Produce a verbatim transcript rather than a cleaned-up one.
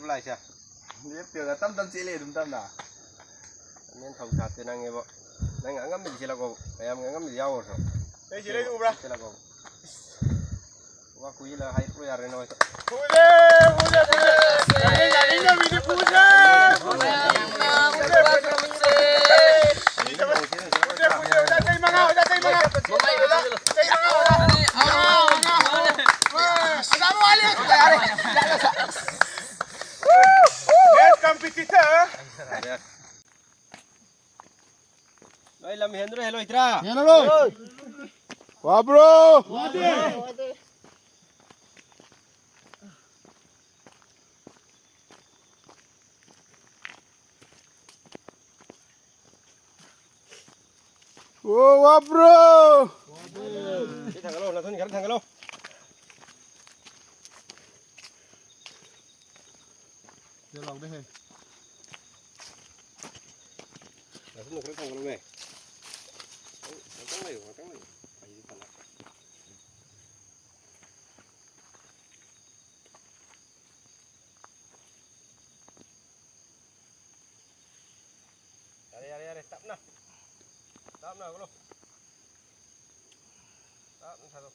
ꯂꯥꯛꯏꯁꯦ꯫ ꯂꯦꯞꯇꯦꯗ, ꯇꯞ ꯇꯞ ꯆꯦꯜꯂꯦ ꯑꯗꯨꯝ ꯇꯞꯅ꯫ ꯃꯦꯟ ꯊꯧ ꯁꯥꯠꯇꯦ ꯅꯪꯉꯦꯕꯣ꯫ ꯅꯪ ꯑꯉꯝꯕꯤꯗꯤ ꯆꯦꯜꯂꯛꯀꯣ꯫ ꯃꯌꯥꯝꯒꯤ ꯑꯉꯝꯕꯤꯗꯤ ꯌꯥꯎꯔꯁꯨ꯫ ꯑꯩ ꯆꯦꯜꯂꯛꯏꯗꯨ ꯎꯕ꯭ꯔꯥ? ꯆꯦꯜꯂꯛꯀꯣ꯫ ꯋꯥ ꯀꯨꯏꯂ ꯍꯥꯏ ꯄꯨ ꯌꯥꯔꯦ ꯅꯣꯏ꯫ ꯄꯨꯁꯦ, ꯄꯨꯁꯦ, ꯄꯨꯁꯦ꯫ ꯌꯥꯅꯤꯡ, ꯌꯥꯅꯤꯡꯗꯕ ꯃꯤꯗꯤ ꯄꯨꯁꯦ꯫ ꯄꯨꯁꯦ, ꯄꯨꯁꯦ, ꯄꯨꯁꯦ꯫ ꯄꯨꯁꯦ, ꯄꯨꯁꯦ, ꯑꯣꯖꯥ ꯆꯩ ꯃꯉꯥ, ꯑꯣꯖꯥ ꯆꯩ ꯃꯉꯥ꯫ ꯆꯩ ꯃꯉꯥ, ꯑꯣꯖꯥ꯫ ꯑꯣꯖꯥ ꯋꯥꯠꯂꯤ꯫ Next competitor. ꯅꯣꯏ ꯂꯝ ꯍꯦꯟꯗ꯭ꯔꯣ ꯍꯦꯜꯂꯣꯏꯗ꯭ꯔꯥ? ꯍꯦꯜꯂꯔꯣꯏ꯫ ꯋꯥꯕ꯭ꯔꯣ? ꯋꯥꯗꯦ꯫ ꯑꯣ, ꯋꯥꯕ꯭ꯔꯣ? ꯁꯤ ꯊꯥꯡꯒꯠꯂꯣ, ꯅꯥꯊꯨꯟ ꯈꯔ ꯊꯥꯡꯒꯠꯂꯣ꯫ ꯁꯤꯗ ꯂꯥꯎꯗꯦꯍꯦ꯫ ꯅꯥꯊꯨꯟꯗꯣ ꯈꯔ ꯊꯥꯡꯒꯠꯂꯣꯃꯦ꯫ ꯉꯥꯛꯇꯪ ꯂꯩꯌꯨ, ꯉꯥꯛꯇꯪ ꯂꯩꯌꯨ꯫ ꯑꯩꯁꯨ ꯐꯅ ꯌꯥꯔꯦ, ꯌꯥꯔꯦ, ꯌꯥꯔꯦ, ꯇꯞꯅ꯫ ꯇꯞꯅ ꯍꯧꯒꯠꯂꯣ꯫ ꯇꯞꯅ ꯊꯥꯗꯣꯛ꯫